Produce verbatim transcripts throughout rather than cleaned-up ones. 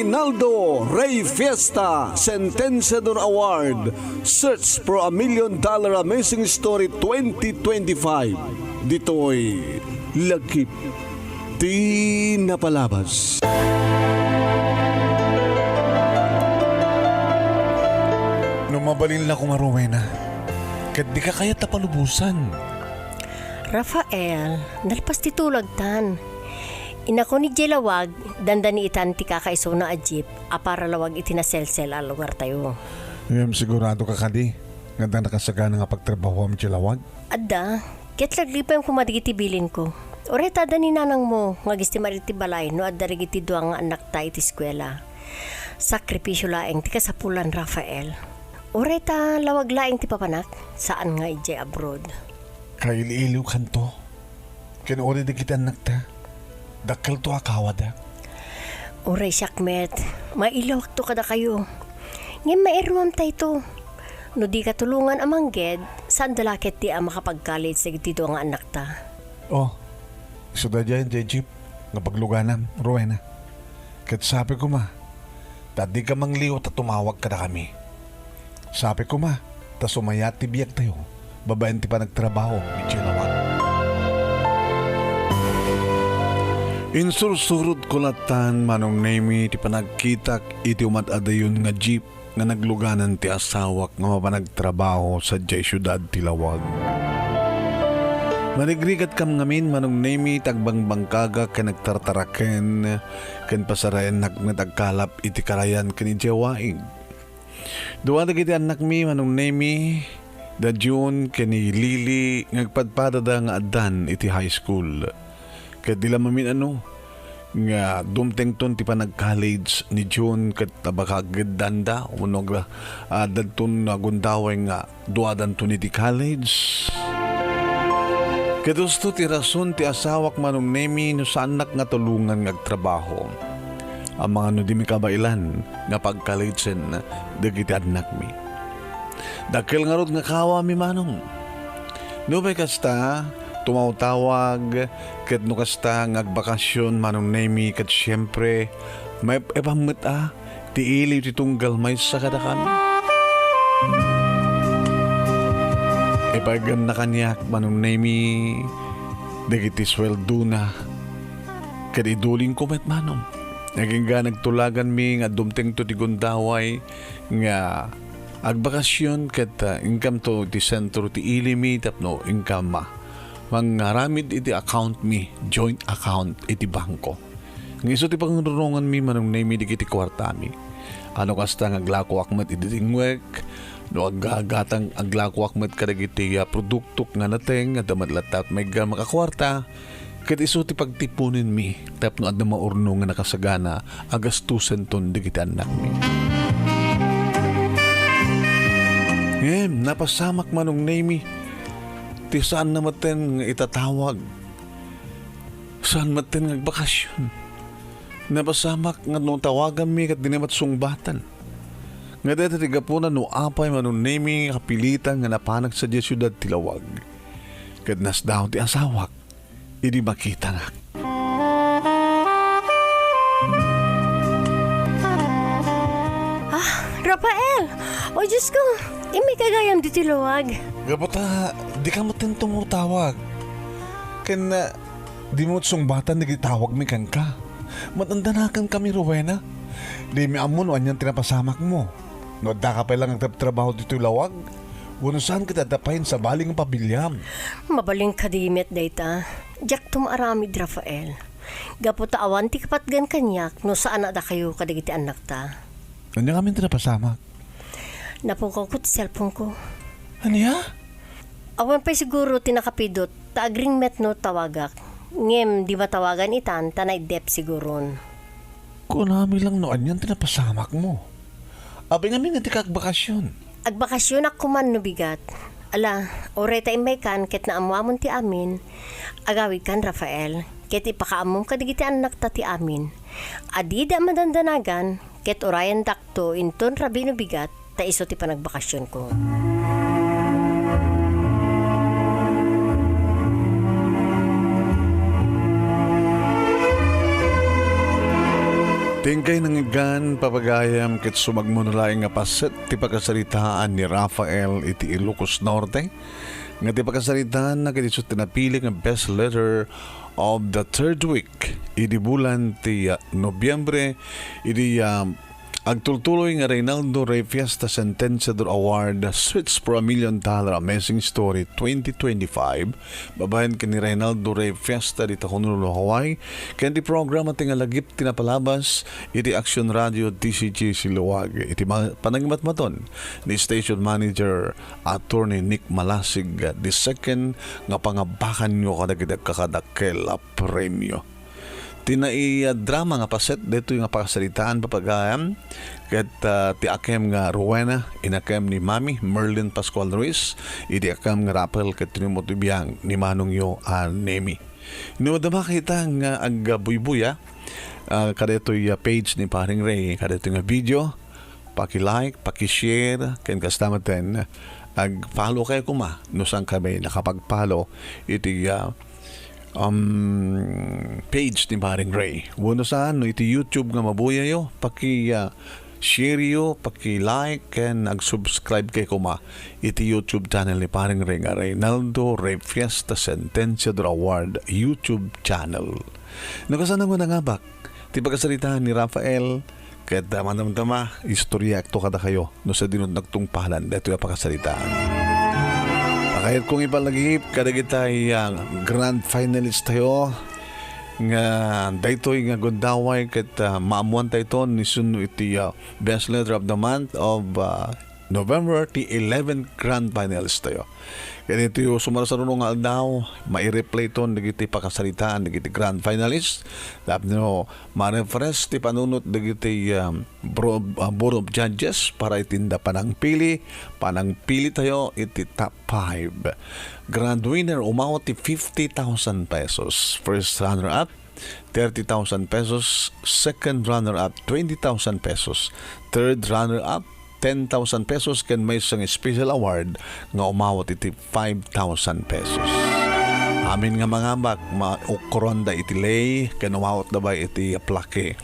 Reynaldo Rey Fiesta Sentenciador Award, Search for a Million Dollar Amazing Story twenty twenty-five. Ditoy Lagip ti Napalabas. No mabalin la koma, Rowena, ket dika kayat a palubosan. Rafael, nalpas ti tulagtan. Inakon idiay lawag, dandani itan ti kakaisuna a jeep a paralawag iti naselsel a lugartayo. Ngem sigurado ka kadi nga adda nakasagana nga pagtrabahoam idiay lawag? Adda, ket laglipem koma dagiti bilinko. Uray ta adda ni nanangmo nga agistimad iti balay no adda dagiti dua nga annakta iti eskuela. Sakripisio laeng ti kasapulan, Rafael. Uray ta lawag laeng ti papanak, saan nga idiay abroad. Kaili-iliwkanto. Ken uray dagiti annakta, dakkelto a kawadak. Uray siak met, mailawakto kadakayo. Ngem mairuamtayto. No dika tulongan a mangged, saanda la ketdi a makapag-college dagiti dua nga annakta. Oh, isu daydiay, diay jeep nga pagluganam, Rowena. Ket sapay koma, ta dika mangliwat a tumawag kadakami. Sapay koma, ta sumayat ti biagtayo babaen ti panagtrabaho idiay lawag. Insursurodko lattan, Manong Nemi, ti panagkitak iti umad-adayon nga jeep nga nagluganan ti asawak nga mapanagtrabaho sadiay siudad ti lawag. Marigrigatkam ngamin, Manong Nemi, ti agbangbangkagak ken agtartaraken ken pasarayannak met agkalap iti karayan ken idiay waig. Dua dagiti annakmi, Manong Nemi, da June ken ni Lily, nga agpadpadada nga addan iti high school. Ket di la mamin-ano nga dumtengton ti panag-college ni June ket abakagedanda wenno ag-, ah, dadton agundaway nga duadanton iti college. Ket usto ti rason ti asawak, Manong Nemi, no saannak nga tulongan nga agtrabaho. Amangan no dimi kabaelan nga pagkalidsen dagiti annakmi. Dakkel ngarud nga kawami, Manong. Nupay kasta, tumawtawag, ket no kasta nga agbakasyon, Manong Nemi, ket siempre, maep-epan met a, ti iliw ti tunggal maysa kadakami. Ipaiggamna kaniak, Manong Nemi, dagiti sueldona. Ket idulingko met, Manong. Agingga nagtulaganmi nga dumtengto ti gundaway nga agbakasyon ket, ah, inkamto iti sentro ti ilimi tapno inkam, ah, mangaramid iti accountmi, joint account iti bangko. Nga isu ti pangrunonganmi, Manong Nemi, dagiti kuartami. A no kasta nga aglakoak met idi dingwek, no aggagatang aglakoak met kadagiti, ah, produktok nga nateng, adda met latta met maigga makakuarta, ket isu ti pagtipunenmi tapno adda maurno nga nakasagana a gastusenton dagiti annakmi. Ngem, napasamak, Manong Nemi, ti saanna metten nga itatawag. Saan metten nga agbakasyon. Napasamak nga no tawaganmi ket dina met sungbatan. Nga dayta ti gapuna no apay, Manong Nemi, nga kapilitan nga napanak sadiay siudad ti lawag. Ket nasdaaw ti asawak idi makitanak. Ah, Rafael! O Diyos ko, immay ka gayam ditoy lawag. Gapu ta, dika metten tumawtawag. Ken, ah, dimo met sungbatan dagiti tawagmi kenka. Madandanagan kami, Rowena. Dimi ammo no anian ti napasamakmo. No addaka pay la nga agtrabtrabaho ditoy lawag, wenno saan ket adda pay sabali nga pamiliam. Mabalin kadi met dayta. Diakto maaramid, Rafael. Gapu ta awan ti kapatgan kaniak no saan a dakayo kadagiti annakta. Ania ngamin ti napasamak? Napukawko ti cellphone-ko. Ania? Awan pay siguro ti nakapidot ta agring met no tawagak. Ngem di matawagan itan ta naiddep siguron. Kunami lang no anian ti napasamakmo. Apay ngamin nga dika agbakasyon? Agbakasyonak koman no bigat. Ala, uray ta immaykan ket naammoamon ti amin, agawidkan, Rafael, ket ipakaammom kadagiti annakta ti amin. A dida madandanagan, ket urayendakto inton rabii no bigat, ta isu ti panagvakasionko. Ti inkay nangngeggan, papagayam, ket sumagmamano laeng nga paset ti pakasaritaan ni Rafael iti Ilocos Norte, nga ti pakasaritaanna ket isu ti napili nga best letter of the third week idi bulan ti, ah, Nobyembre, idi, ah, agtultuloy nga Reynaldo Rey Fiesta Sentenciador Award, Search for a Million Dollar Amazing Story twenty twenty-five, babaen ken ni Reynaldo Rey Fiesta dita Honolulu, Hawaii, ken ti programa ti nga lagip ti napalabas iti Action Radio D C G C Laoag iti ma-, panangimatmaton ni Station Manager Attorney Nick Malasig the second nga pangabakanyo kadagiti agkakadakkel a premio. Ti naiyadrama nga paset daytoy nga pakasaritaan, papagayam, ket, ah, ti akem nga Rowena, inakem ni Mami Merlin Pascual Ruiz, idi akem nga Rafael ket tinimot ti biang ni manongyo a Nemi. Inno adda makita nga agbuybuya, ah, kadaytoy, ah, page ni Paring Ray, kadaytoy nga video, paki-like, paki-share, ken kasta metten, ag-follow kayo koma no saan kami nakapag-follow iti, ah, um, page ni Paring Ray. Wenno saan, no iti YouTube nga mabuyayo, paki, ah, share yo, paki-like, ken ag-subscribe kayo koma iti YouTube channel ni Paring Ray nga Reynaldo Rey Fiesta Sentenciador Award YouTube channel. No kasano nga nangabak ti pakasaritaan ni Rafael, ket, ah, madamdama, istoryaakto kadakayo no sadino ti nagtungpalan daytoy a pakasaritaan. Pakayat kong ipalagip kadagitay, ah, grand finalist tayo nga daytoy nga gundaway ket, ah, maammuan tayo iton ni sunno iti, ah, best letter of the month of, ah, November, ti eleventh grand finalist tayo. Ken iti sumarsaruno nga aldaw, mai-replay ton dagiti pakasaritaan dagiti grand finalist tapno ma-refresh ti panunot dagiti, um, bro-, uh, Board of Judges para iti inda panangpili, panangpili tayo iti top five. Grand winner, umawat ti fifty thousand pesos. First runner-up, thirty thousand pesos. Second runner-up, twenty thousand pesos. Third runner-up, ten thousand pesos, ken maysa nga special award nga umawat iti five thousand pesos. Amin nga mangabak, maukronda iti lay, ken umawatda bay iti plaque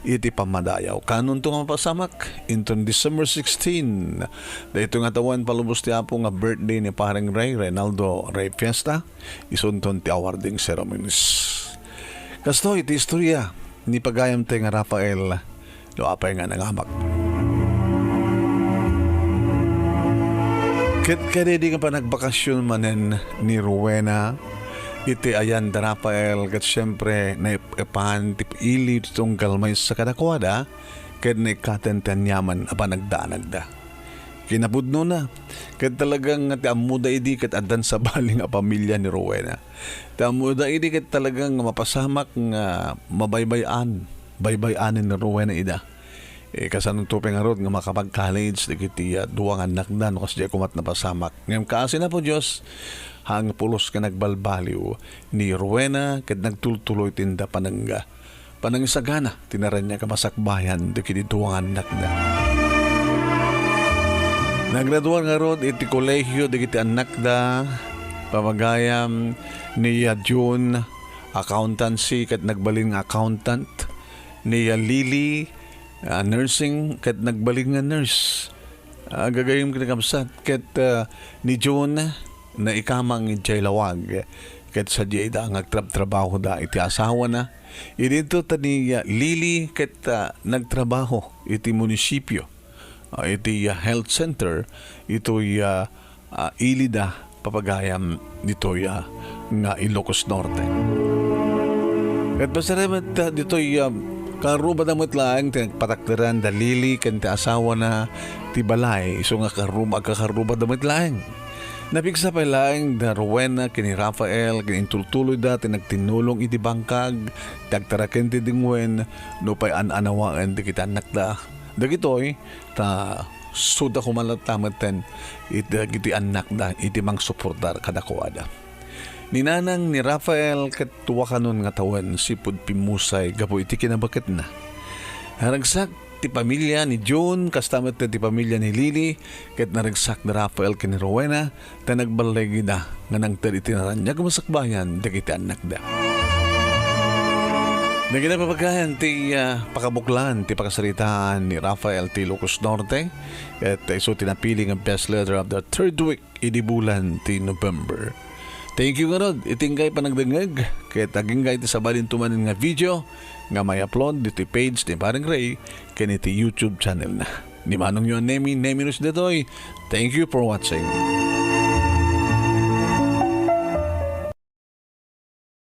iti pammadayaw. Kanunto nga mapasamak, inton December sixteen, daytoy nga tawen, palubos ti Apo nga birthday ni Pareng Ray, Reynaldo Ray Fiesta, isunton ti awarding ceremonies. Kastoy ti istorya ni pagayamtay nga Rafael, no apay nga nangabak. Ket kadidi nga panagbakasyon manen ni Rowena iti ayan da Rafael, ket siempre, naip-ipan ti ili ti tunggal maysa kadakuada, ket naikkaten ti aniaman a panagdanagda. Kinapudnona, ket talagang ti ammoda idi ket addan sabali nga pamilia ni Rowena. Ti ammoda idi ket talagang mapasamak nga mabaybay-an, baybay-anen ni Rowena ida. Eh, kasanonto pay ngarud nga makapag-college dagiti, ah, dua nga annakda no kasdiay koma ti napasamak. Ngem kaasi ni Apo Dios, haan nga pulos nga nagbalbaliw ni Rowena ket nagtultuloy ti inda panangga. Panangisagana ti naraniag a masakbayan dagiti dua nga annakda. Nagraduar ngarud iti kolehio dagiti annakda, pamagayam ni, ah, June, accountancy ket nagbalin nga accountant, ni, ah, Lily, ah, nursing ket nagbalin nga nurse. Ah, gagayyem ket kakabsat, ket, ah, ni June, naikamang idiay Laoag, ket sadiay da nga agtrabtrabahoda iti asawana. Idinto ta ni, ah, Lily ket, ah, nagtrabaho iti munisipio, ah, iti, ah, health center, itoy, ah, ah, ili da, papagayam, ditoy, ah, nga Ilocos Norte. Ket pasaremet, ah, ditoy, ah, karrubada met laeng ti nagpatakderan da Lily ken ti asawana ti balay, isu nga karrub-, agkakarrubada met laeng. Napigsa pay laeng da Rowena ken ni Rafael ken intultuloyda ti nagtinnulong iti bangkag, ti agtaraken ti dingwen, nupay an-anawaen dagiti annakda. Dagitoy, ta suda koma latta metten iti dagiti annakda iti mangsuportar kadakuada. Ni nanang ni Rafael ket dua kanon nga tawen sipud pimmusay gapu iti kinabaketna. Naragsak ti pamilia ni June, kasta met ti pamilia ni Lily, ket naragsak ni Rafael ken ni Rowena, ta nagballigida nga nangted iti naraniag a masakbayan dagiti annakda. Nagina papagayam ti ah, pakabuklan ti pakasaritaan ni Rafael ti Ilocos Norte, ket isu ti napili nga best letter of the third week idi bulan ti November. Thank you ngarud iti inggay panagdengngeg, ket agingga iti sabali ti manen nga video nga may-upload ditoy page ni Paring Ray ken iti YouTube channel na. Ni manongyo a Nemi, Nemi Rus ditoy. Thank you for watching.